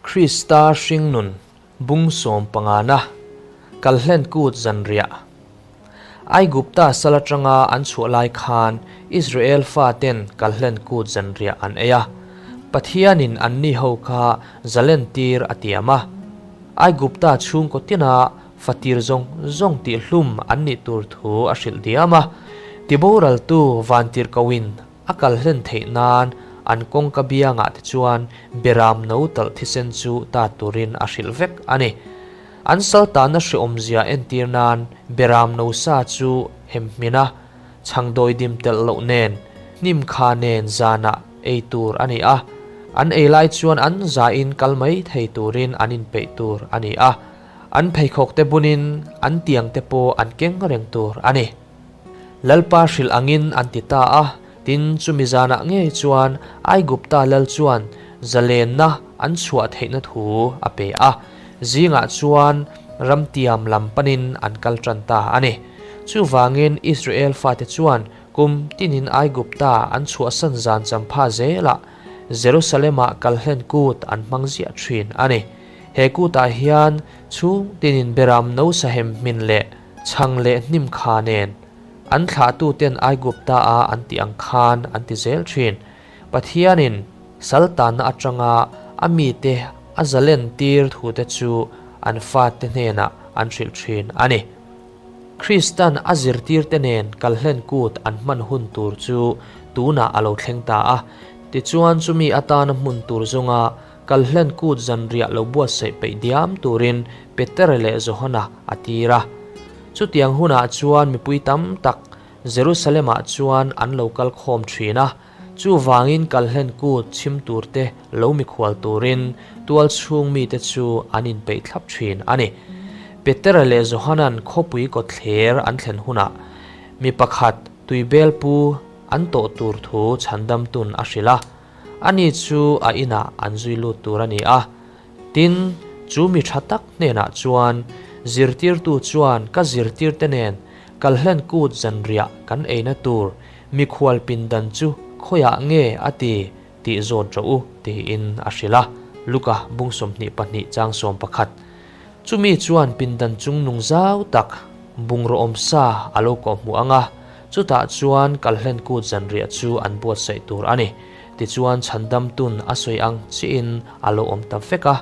Krista hringnun bung sawm pangana Kalhlen Kut zanriah. Aigupta sal atanga an chhuah lai khan Israel faten Kalhlen Kut zanriah an ei a. Pathianin anni ho kha zalen tir a tiam a. Aigupta chhungkaw tina fatir zawng zawng tihhlum an nih tur thu a hrilh diam a. Tiboraltu vantirhkohin A kal hlen theih nan an kawngka biangah te chuan beram no talh thisen chu ta turin a hrilh vek a ni. An saltana hreawmzia entir nan beram no sa chu hem hmin a, chhangdawi dim telh loh nen, hnim kha nen zanah ei tur a ni a. An ei lai chuan an zain kal mai thei turin an inpeih tur a ni a. An pheikhawk te bunin an tiang te pawh an keng reng tur a ni. Lalpa hrilh angin an ti ta a, tin chumi zanah ngei chuan Aigupta lal chuan zalenna an chhuah theihna thu a pe a, zingah chuan ramtiam lam panin an kal tan ta a ni. Chuvangin Israel fate chuan kum tinin Aigupta an chhuahsan zan champha zelah Jerusalem-ah kalhlen kut an hmang ziah thin a ni. He kutah hian chhung tinin beram no sahem hmin leh Chhang leh hnim kha nen an thlahtuten Aigupta-a an tih ang khan an ti zel thin. Pathianin saltanna atanga a mite a zalen tir thute chu an fate hnenah an hrilh thin a ni. Kristan a zirtirte nen kalhlen kut an hman hun tur chu tunah a lo thleng ta a. Tichuan chumi atana hmun tur zawnga Kalhlen kut zanriah lo buatsaih peih diam turin Peter leh Johana a tir a. Chutiang hunah chuan mipui tam tak Jerusalem-ah chuan an lo kal khawm thin a, chuvangin kalhlen kut chhim turte lo mikhual turin tual chhung mite chu an inpeih thlap thin a ni. Peter leh Johana'n khawpui kawtthler an thlen hunah mi pakhat tuibel pu an tawh tur thu chhandamtun a hrilh a. Ani chu a inah an zui lut tur a ni a. Tin, chu mi tha tak hnenah chuan, Zirtirtu chuan ka zirtirte nen kalhlen kut zanriah kan eina tur mikhual pindan chu khawiah nge a ti tih zawt rawh u, tiin a hrilh a. Luka bung 22 chang 11. Chumi chuan pindan chung nung zau tak bungraw awm sa a lo kawhhmuh ang a, Chutah chuan kalhlen kut zanriah chu an buatsaih tur a ni. Tichuan chhandamtun a sawi ang chiin a lo awm ta vek a.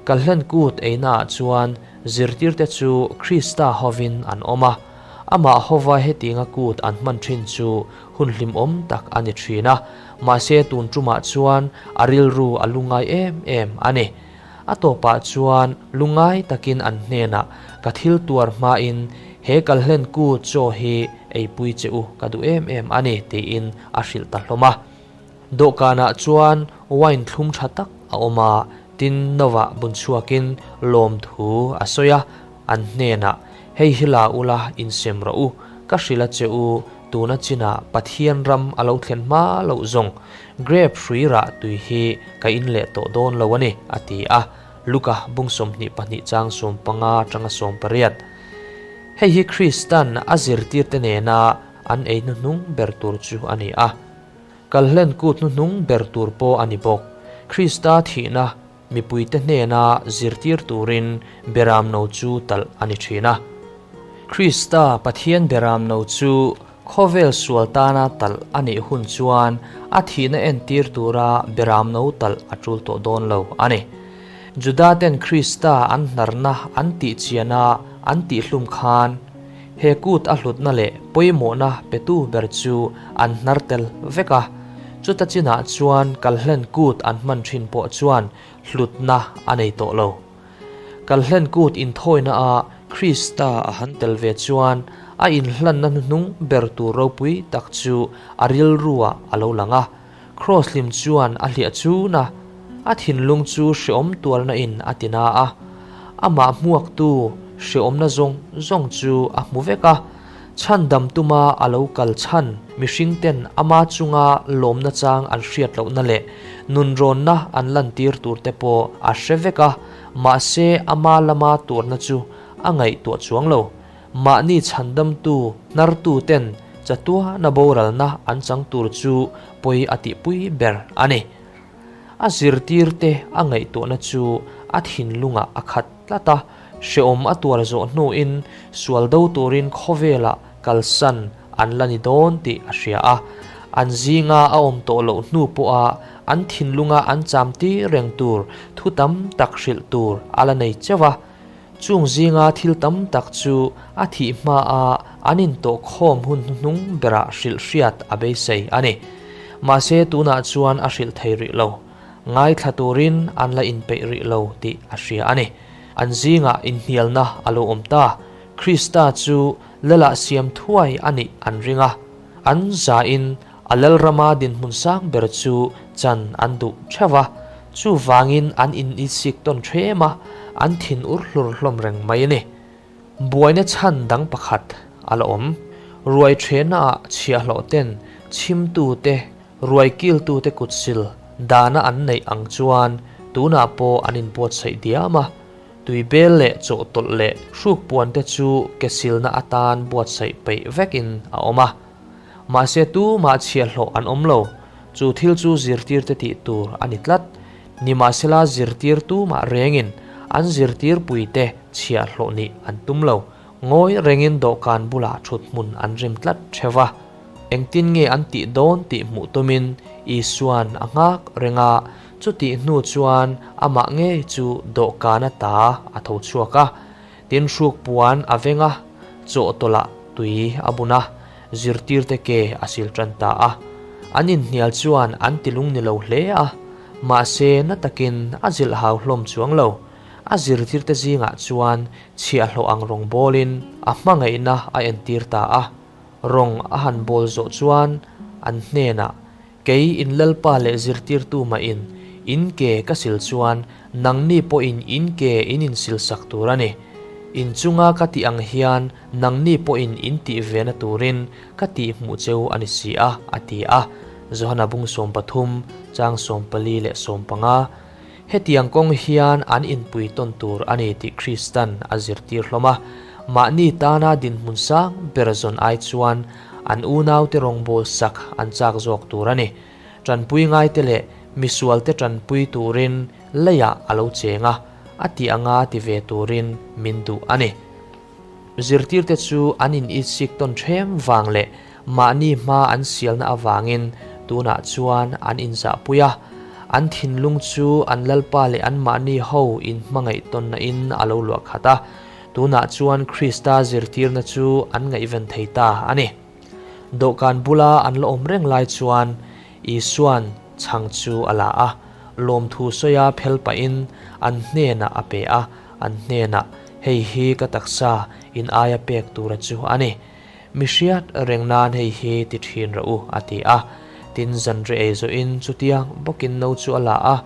Kalhlen kut einaah chuan zirtirte chu Krista hovin an awm a. Amah hova hetinga kut an hman thin chu hun hlimawm tak a ni thin a, mahse tun tumah chuan a rilru a lungngai em em a ni. A tawpah chuan lungngai takin an hnenah ka thil tuar hmain he kalhlen ku chaw hi eipui che u ka duh em em a ni tiin a hrilh ta hlawm a. Dawhkanah chuan wine thlum tha tak a awm a, tin novah bun chhuakin lawmthu a sawi a, an hnenah, Hei hi la ula insem rawh u, ka hrilh a che u, tuna chinah Pathian ram a lo thlen hma loh zawng Grape hrui rah tui hi ka in leh tawh dawn lo a ni, a ti a. Luka bung 22 chang 15 atanga 18. Hei hi Kristan a zirtirte nena an ei hnuhnung ber tur chu a ni a. Kalhlen kut hnuhnung ber tur pawh a ni bawk. Krista thihna mipuite hnena zirtir turin beramno chu talh a ni thin a. Krista Pathian beramno chu Khawvel sual tana talh a nih hun chuan a thihna entir tura beramno talh a tul tawh dawn lo a ni. Judaten Krista an hnarna an tihchiana an tihhlum khan he kut a hlutna leh pawimawhna petu ber chu an hnar tel vek a. Chuta chinah chuan kalhlen kut an hman thin pawh chuan hlutna a nei tawh lo. Kalhlen kut inthawina a Krista a han tel ve chuan a inhlanna hnuhnung ber tur ropui tak chu a rilruah a lo lang a. Kraws hlim chuan a hliah chun a, a thinlung chu hreawm tuarna in a ti na a. Amah hmuaktu hreawmna zawng zawng chu a hmu vek a. Chhandam tuma a lo kal chhan mihring ten ama chunga lawmna chang an hriat lohna leh nunrawnna an lantir tur te pawh a hre vek a, mahse ama lama tuarna chu a ngaihtuah chuang lo. Mahni chhandamtu hnartu ten chatuana boralna an chang tur chu pawi a tihpui ber a ni. A zirtirte a ngaihtuahna chu a thinlungah a khat tlat a, hrehawm a tuar zawh hnuin sual do turin khawvelah kalsan an la ni dawn tih a hria a. An zinga a awm tawh loh hnu pawha an thinlunga an cham tir reng tur thu tam tak hrilh tur a la nei cheuh a. Chung zinga thil tam tak chu a thih hmaa an intawhkhawm hun hnuhnung berah hrilh hriat a beisei a ni. Mahse tunah chuan a hrilh thei rih lo. Ngaithla turin an la inpeih rih lo tih a hria a ni. An zingah inhnialna a lo awm ta. Krista chu Lalah siam thuai a nih an ring a. An zain a Lalrama dinhmun sang ber chu chan an duh theuh a. Chuvangin an initsik tawn threm a, an thin ur hlur hlawm reng mai a ni. Buaina chhan dang pakhat a la awm. Ruai threnaah chhiahhlawh ten chhimtute Ruai kiltute kutsil dana an neih ang chuan tunah pawh an inbuatsaih diam a, tuibel leh chawhtawlh leh hrukpuante chu ke silna atan buatsaih peih vekin a awm a. Mahse tumah chhiahhlawh an awm lo, chu thil chu zirtirte tih tur a ni tlat. Nimahsela zirtir tumah rengin an zirtirpuite chhiahhlawh nih an tum lo, ngawi rengin dawhkan bulah thuthmun an rim tlat theuh a. Engtin nge an tih dawn tih hmuh tumin Isua'n a nghak reng a, chutih hnu chuan amah ngei chu dawhkan ata a tho chhuak a. Tin hruk puan a veng a, chawhtawlh ah tui a bun a, zirtirte ke a sil tan ta a. An inhnial chuan an ti lung ni lo hle a, mahse na takin a zilh hau hlawm chuang lo. A zirtirte zingah chuan chhiahhlawh ang rawngbawlin a hmangaihna a entir ta a. Rawng a han bawl zawh chuan an hnenah, Kei in Lalpa leh zirtirtu mahin in ke ka sil chuan nangni pawhin in ke in insil sak tur a ni. In chunga ka tih ang hian nangni pawhin in tih vena turin ka tih hmuh cheu a ni si a, a ti a. Johana bung 13, chang 14 leh 15. Hetiang kawng hian an inpui tawn tur a ni tih Kristan a zirtir hlawm a, mahni tana dinhmun sang ber zawn ai chuan an unaute rawngbâwl sak an châk zawk tur a ni. Ṭanpui ngaite leh misualte ṭanpui turin leiah a lo cheng a, a tih anga ti ve turin min duh a ni. Zirtirte chu an in itsik tawn ṭhem vang leh mahni hma an sialna avangin tunah chuan an inzahpui a. An thinlung chu an Lalpa leh anmahni ho inhmangaih tawnna in a lo luah khat a. Tunah chuan Krista zirtirna chu an ngaihven thei ta a ni. Dawhkan bula an la awm reng lai chuan Isua'n chhang chu a la a, lawmthu sawia phel pahin an hnenah a pe a, an hnenah, Hei hi ka taksa in aia pek tura chu a ni. Mi hriat reng nan hei hi ti thin rawh u, a ti a. Tin, zanri ei zawhin chutiang bawkin no chu a la a,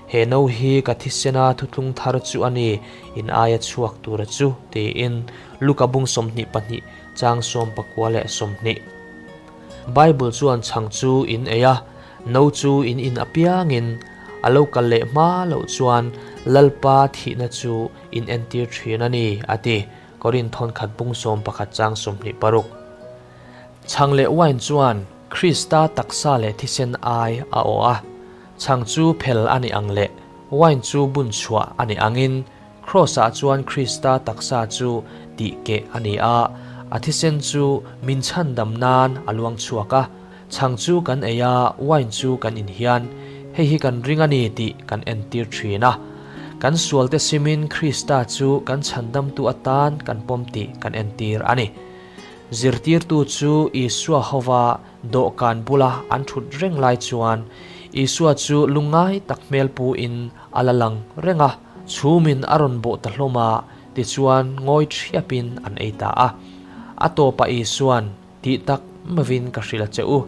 He no hi ka thisena thuthlung thar chu a ni, in aia chhuak tura chu, tiin Luka bung 22 chang 19 leh 20. Bible chuan chhang chu in ei a, no chu in in apiangin a lo kal leh hma loh chuan Lalpa thihna chu in entir thin a ni, a ti. Korin thawnkhat bung 11 chang 26. Chhang leh wine chuan Krista taksa leh thisen ai a awh a, chhang chu phel a nih ang leh wine chu bun chhuah a nih angin Kraws-ah chuan Krista taksa chu tih keh a ni a, a thisen chu min chhandam nan a luang chhuak a. Chhang chu kan ei a, wine chu kan in hian hei hi kan ring a ni tih kan entir thin a. Kan sualte simin Krista chu kan chhandamtu atan kan pawm tih kan entir a ni. Zirtirtu chu Isua hova dawhkan bula an thut reng lai chuan Isua chu lungngai tak hmel puin a la lang reng a. Chhumin a rawn bawh ta hlawm a, tichuan ngawi thiapin an ei ta a. A tawpah Isua'n, Tih tak mavin ka hrilh a che u,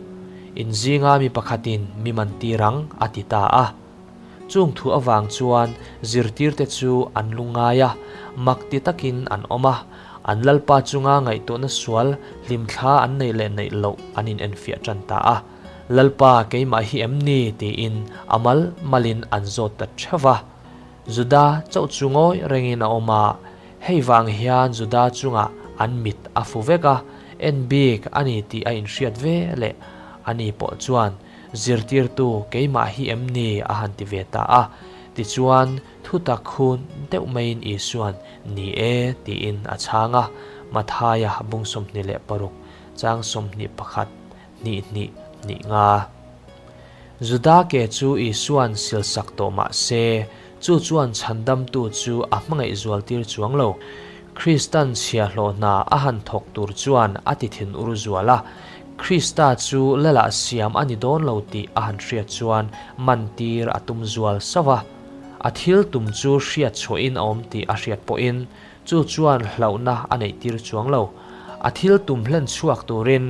in zinga mi pakhatin mi man tir ang, a ti ta a. Chung thu avang chuan zirtirte chu an lungngai a, mak ti takin an awm a, an Lalpa chunga ngaihtuahna sual hlimthla an neih leh neih loh an inenfiah tan ta a. Lalpa keimah hi em ni? tiin a mal malin an zawt ta theuh va. Juda chauh chu ngawi rengin a awm a, hei vang hian Juda chungah an mit a fu vek a, en bik a ni tih a inhriat ve leh a ni pawh chuan. Zirtirtu, keimah hi em ni? a han ti ve ta a. Tichuan, thutak khun deuh maiin Isua'n, Ni e, tiin a chhang a. Mathaia bung 26, chang 21, hnih hnih, hnih nga. Juda ke chu Isua'n silsak tawh mah se, chu chuan chhandamtu chu a hmangaih zualtir chuang lo. Kristan chhiahhlawh hna a han thawk tur chuan a ti thin ur zual a. Krista chu Lalah siam a ni dawn lo tih a han hriat chuan mantir a tum zual sauh a. A thil tum chu hriat chhuahin a awm tih a hriat pawhin chu chuan hlauhna a neihtir chuang lo. A thil tum hlen chhuak turin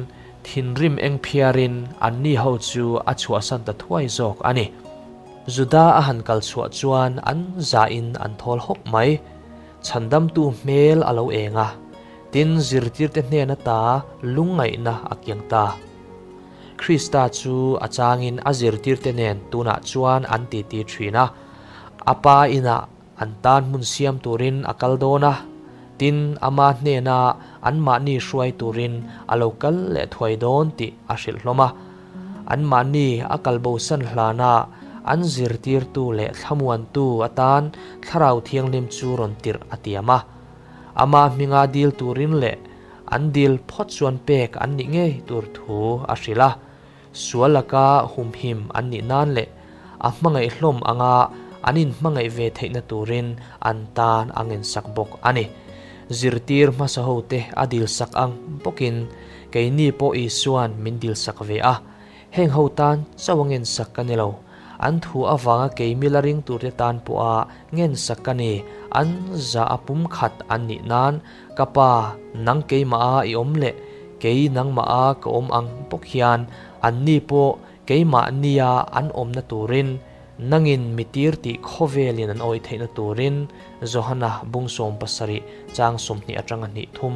Thinrim eng phiarin anni ho chu a chhuahsan ta thuai zawk a ni. Juda a han kal chhuah chuan an zahin an thawl hawk mai. Chhandamtu hmel a lo eng a, tin zirtirte hnen ata lungngaihna a kiang ta. Krista chu a changin a zirtirte nen tunah chuan an titi thin a, a pa inah An tan hmun siam turin a kal dawn a, tin, ama hnena anmahni hruai turin a lo kal leh thuai dawn tih a hrilh hlawm a. Anmahni a kalbosan hlana an zirtirtu leh thlamuantu atan Thlarau Thianghlim chu rawn tirh a tiam a. Ama hminga dil turin leh an dil phawt chuan pek an nih ngei tur thu a hrilh a. Sual laka humhim an nih nan leh a hmangaih hlawm anga an inhmangaih ve theihna turin an tan a ngensak bawk a ni. Zirtir hmasa hote a dilsak ang bawkin keini pawh Isua'n min dilsak ve a, heng ho tan chauh a ngensak ka ni lo, an thu avanga kei mila ring turte tan pawha ngensak ka ni, an zah a pumkhat an nih nan Ka pa, nang keimaha i awm leh kei nangmaha ka awm ang bawk hian anni pawh keimahnia an awmna turin, nangin mi tir tih khawvelin an awih theihna turin, Johana bung 70 chang 20 atanga hnih thum.